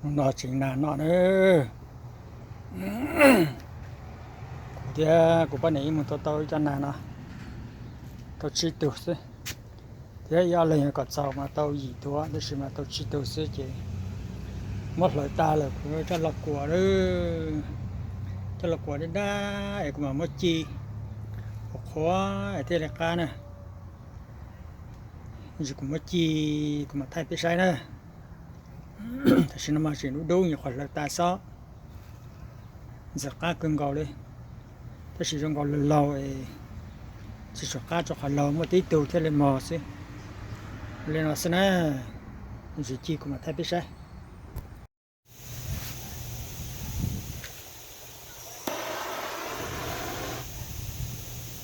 Hnub no tseem nag no na. Kuv thiab kuv poj niam ib mus tua tau ib co nag no, tau tsib tug xwb. Thiab ib ob leeg kom txaus mas tau yim tug, tab sis mas tau tsib tug xwb ces muab hlawv tas lawm, kuv coj los kuam, coj los kuam dab dab es kuv mam muab ci qhuav qhuav es thiaj li qab na. Tab sis kuv muab ci, kuv mam thaij peb saib na. Tam sim no mas tseem dub dub, nyuam qhuav hlawv tas xwb, ntxim qab kawg nkaus li. Tab sis zoo nkaus laug laug es tsis tshua qab rau qhov laug, muaj tib tug thiaj li mos xwb. Li no xwb na, ntsis ci kuv mam thaij peb saib.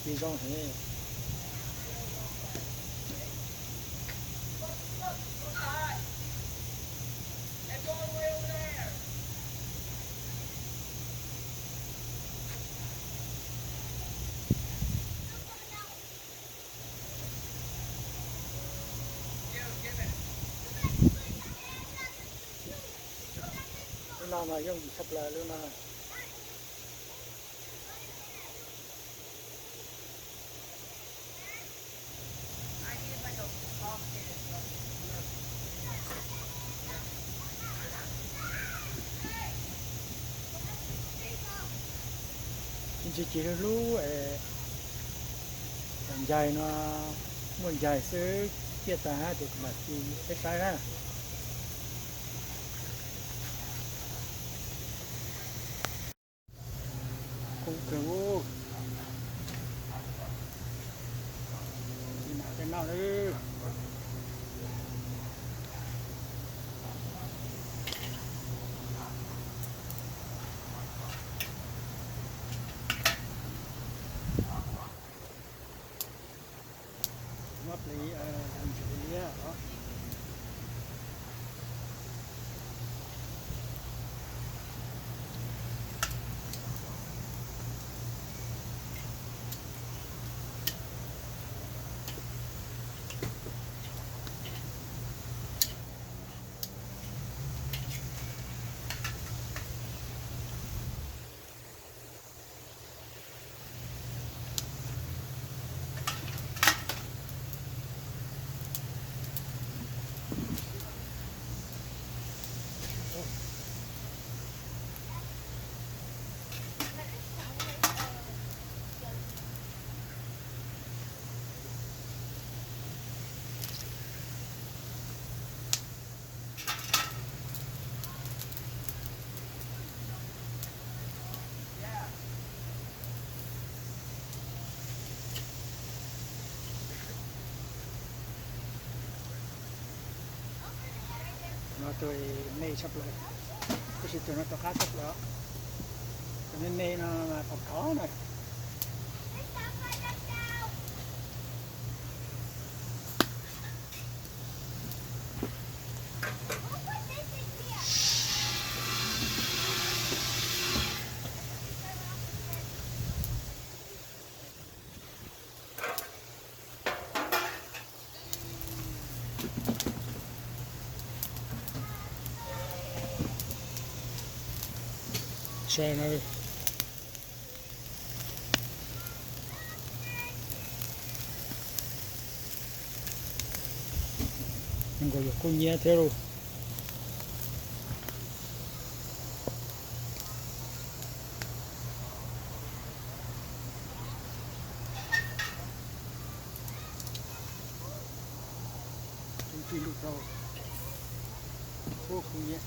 Ci zoo heev. Lub no mas yooj yim tshaj plaws lub no. Ntsis ci hlub hlub es, ncaig no muaj ncaig xwb, ciaj tas ces kuv mam ci peb saib na. Kub kawg, ci mas tej noj lawm. Muab plis ntsis liab os. No tus me tshaj plaws, tab sis tus no rov qab tshaj plaws. Tus me me no mas thov thov na. Saib no, nkaus yuav kub nyiab thiab lauj. Tib ntuj rau, kub nyiab.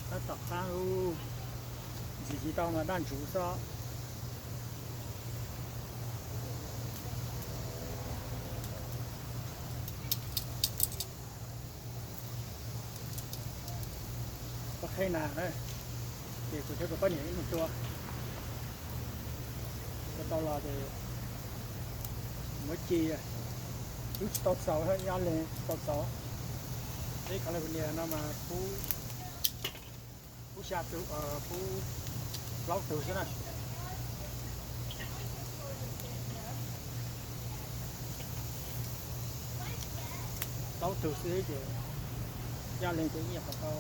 Tab tom qab, ntxiv tsis tau mas daj ntsuv xwb. Ua qheb nas na, ces kuv thiab kuv poj niam ib mus tua. Tau los ces muab ci, twb tsis tau txaus, ib ob leeg tsis tau txaus. Peb California no mas pub, pub xya tug, pub plaub tug xwb na. Plaub tug xwb ces ib ob leeg ces ib nyuag qhov tau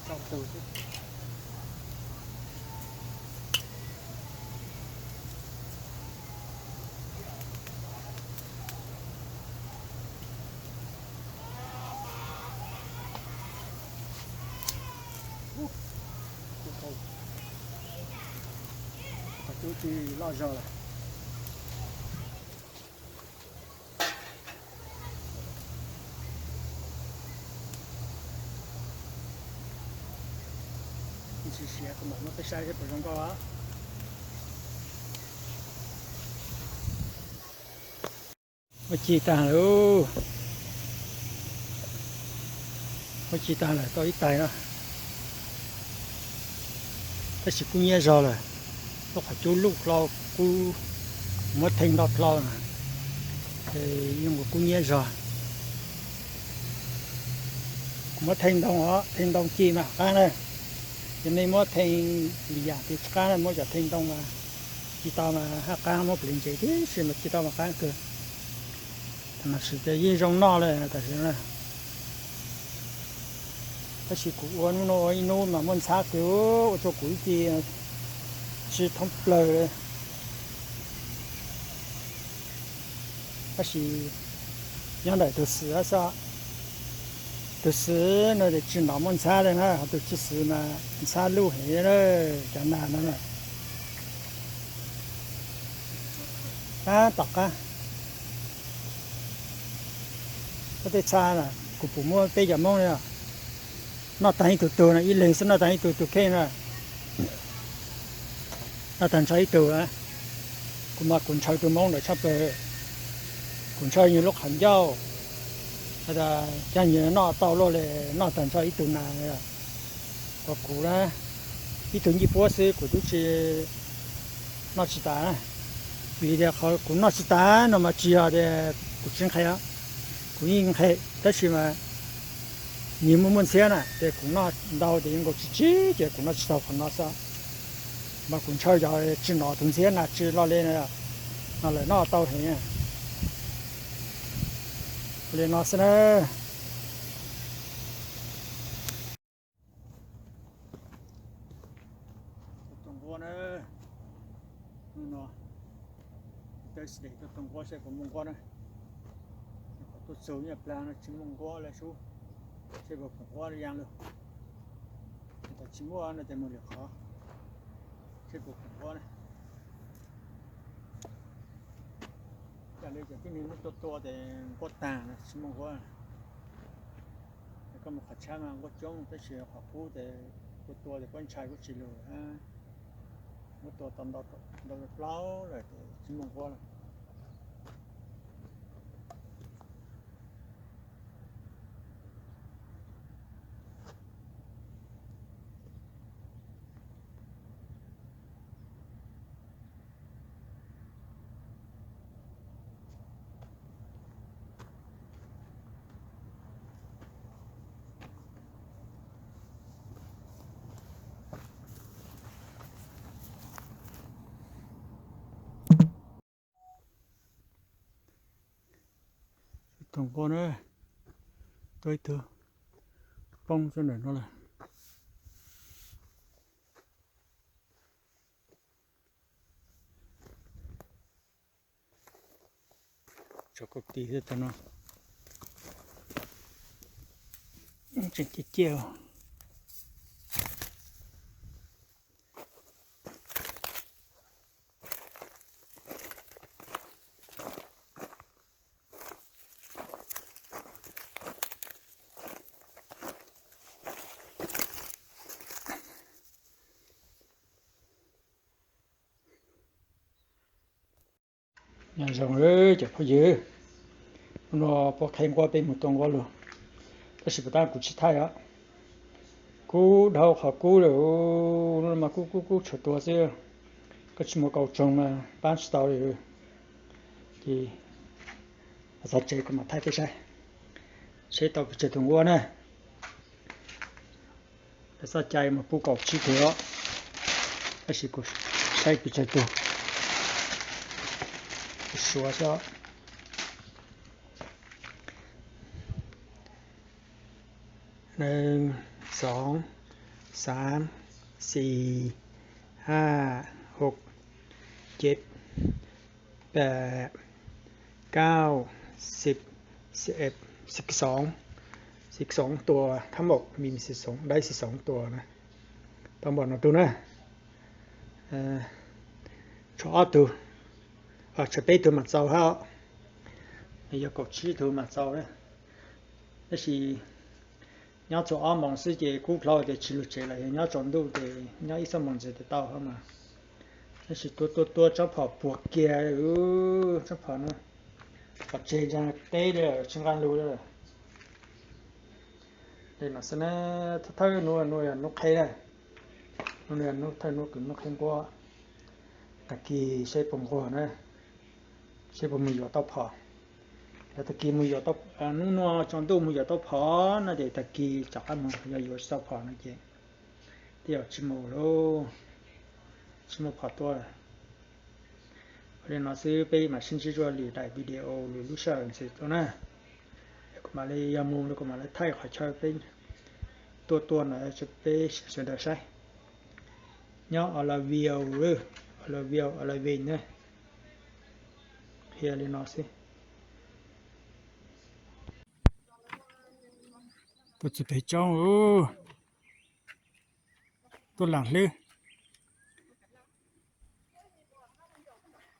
rau tug xwb. Qhov cub tsis loj zog lawm. Siav siav kuv mam muab peb saib seb puas zoo nkauj. Muab ci tag lawm. Muab ci tag lawm tau ib tais no. Tab sis kub nyiab zog lawm. Lub qhov cub luj hlo, kub muab theej ntau hlo na, yeej ua kub nyiab zog. Kuv muab theej ntoo os, theej ntoo ci mas qab na. Yog nej muab theej lwm yam ces tsis qab na, muab cov theej ntoo mas ci tau mas haj qab, muab pliv ntsev tib si mas ci tau mas qab kawg. Tam sim ces yeej zoo noj lawm tam sim no. Tab sis kuv ua hnub no ua ib hnub mas muaj ntxhab kawg, ua rau kuv ib ce tsis thoob plaws li. Tab sis nyob ntawm tus xwm xwb, tus xwm no ces tsis hnov muaj ntxhab li na, ho tus tsis xwm mas ntxhab luj heev na, cov nas no na. Qab tom qab. Koj tej txha na, kuv pum muaj peb cov moob li os. Noj tag ib tug tug na, ib leeg xwb noj tag ib tug tug kheej na. Noj tag nrho ib tug na. Kuv mas kuv ntshaw tus moob ntawd tshaj plaws. Kuv ntshaw nws lub qhov ncauj, hais tias coj nws noj tau luaj li, noj tag nrho ib tug nas. Kom kuv na, ib tug ncej puab xwb kuv twb tsis noj tsis tas na. Vim tias qhov kuv noj tsis tas no mas tsis yog tias kuv tsis nqhis, kuv yeej nqhis tab sis mas nws muaj muaj ntxhiab na, ces kuv noj ntau ces yeej nkaus tsib tsib ces kuv noj tsis tau qhov no xwb. Mas kuv ntshaw cov tsis hnov tus ntxhiab nas tsis loj li no, no lawm noj tau heev. Li no xwb na. Tus nquab na, hnub no Thursday tuaj tua nquab seb puas muaj nquab na. Kom tuaj txug nyaj plag no tsis muaj nquab lawm sub, seb puas khoom nquab yaa lug. Thaum tsis muaj no ces mus lwm qhov, seb puas khoom nquab na. Cas li cov tib neeg muab tua tua ces nquab tag no tsis muaj nquab. Koj mus qhov tshab mas nquab coob tab sis qhov qub ces tua tua ces koj ntshai kuj tsis lug. Muab tua tau ntau plaub lawm ces tsis muaj nquab lawm. Tus nquab na, tua ib tug poob rau ntawm no lawm. Tso kauj tis thiab tag no. Tseem ciaj ciaj. Nyob zoo cov phooj ywg, hnub no puab qheb nquab peb mus tua nquab lug, tab sis puas tab kuv tsis thaij os. Kub dhau qhov kub lawm, hnub no mas kub kub kub tshuav tuag xwb. Tsis muaj kaum tsoog mas pab tsis tau li. Ces txog tsev kuv mam thaij peb saib, seb tau pes tsawg tus nquab na. Txoj cai mas pub kaum tsib tus os, tab sis kuv saib pes tsawg tus, kuv suav xwb. Nws, xoov, xaav, xis, haj, hauv, ceb, pam, kauj, xib, xib xoov, xib xoov tua, thab maum mi xib xoov, daib xib xoov tua na. Tau npaum no tug na. Tshuav ob tug, tshuav peb tug mam txaus hab, yog kaum tsib tug mam txaus na. Tab sis nyob txhua ob moos xwb ces kub dlhau tias tsis lug tsev lawm, yog nyob tsaus ntuj ces nyob ib xuab moos ntxiv tias tau hab mas. Tab sis tua tua tua tsob phom puag kiag, tsob phom no, phom tseg ntsa teb li tsis nqa lug li. Li no xwb na, thawj thawj hnub no yog hnub qheb na, hnub no yog thawj hnub kws hnub qheb nquab. Tag kis seb puas nquag na, seb puas mus yuav tau phom. Yog tag kis mus yuav tau, hnub no tsaus ntuj mus yuav tau phom no ces tag kis rov qab mus, yog yuav tsis tau phom no ces tej zaum tsis mus lauj, tsis muaj phom tua. Li no xwb peb mam sib ntsib dua lwm daim video lwm lub sij hawm ntxiv dua na. Kuv mam li yog mus kuv mam li thaij qhov chaw peb tua tua ntawd rau peb sawv daws saib. Nyob Olavio, Olavio, Olavio na. Qhia li no xwb. Tuaj txug pem roob, tuaj laam hlwb.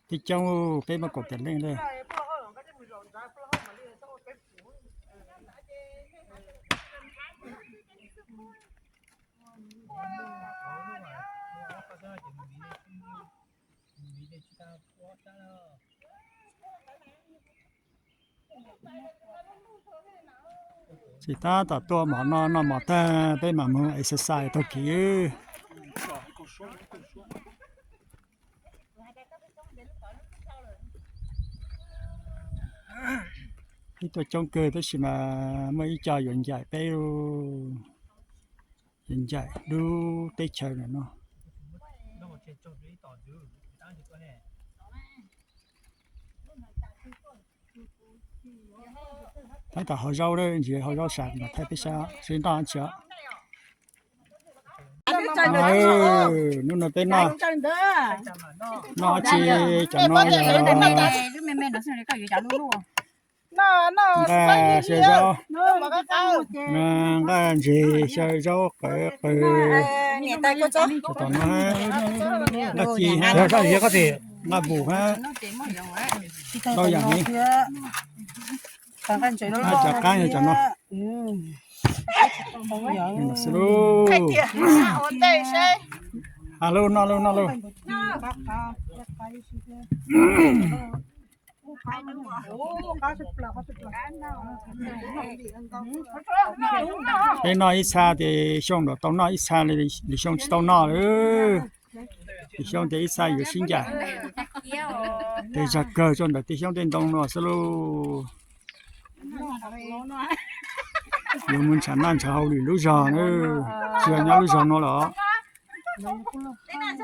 Peb coob, peb muaj kaum tawm leej lawm. Tsis tab tom tua mov no, noj mov tag peb mam mus exercise taug kev. Peb tuaj coob kawg tab sis mas muaj ib co yuav ncaim peb, yuav ncaim lub teb chaws no. Tab tom hau zaub, ntsis hau zaub sav mas thaij peb saib seb noj dab tsi os. Hnub no peb noj, noj dab tsi? Cov no yog nqaij xyaw zaub, nqaij ntses xyaw zaub qawv qw. Tom no nqaij ci hab, nqaij npum hab, ntau yam li. Cov qaab yog cov no. Xwb lauj. Noj lauj, noj lauj, noj lauj. Peb noj ib txha ces xyoo ntawd tau noj ib txha, lwm xyoo tsis tau noj lawm. Lwm xyoo ces ib txha yuav sib ncaim. Tej zag kawg rau ntawm tej xyoob tej ntoo no xwb lauj. Yuav mus ntshav noj ntshav haus lwm lub zog na, tsis yog nyob lub zog no los.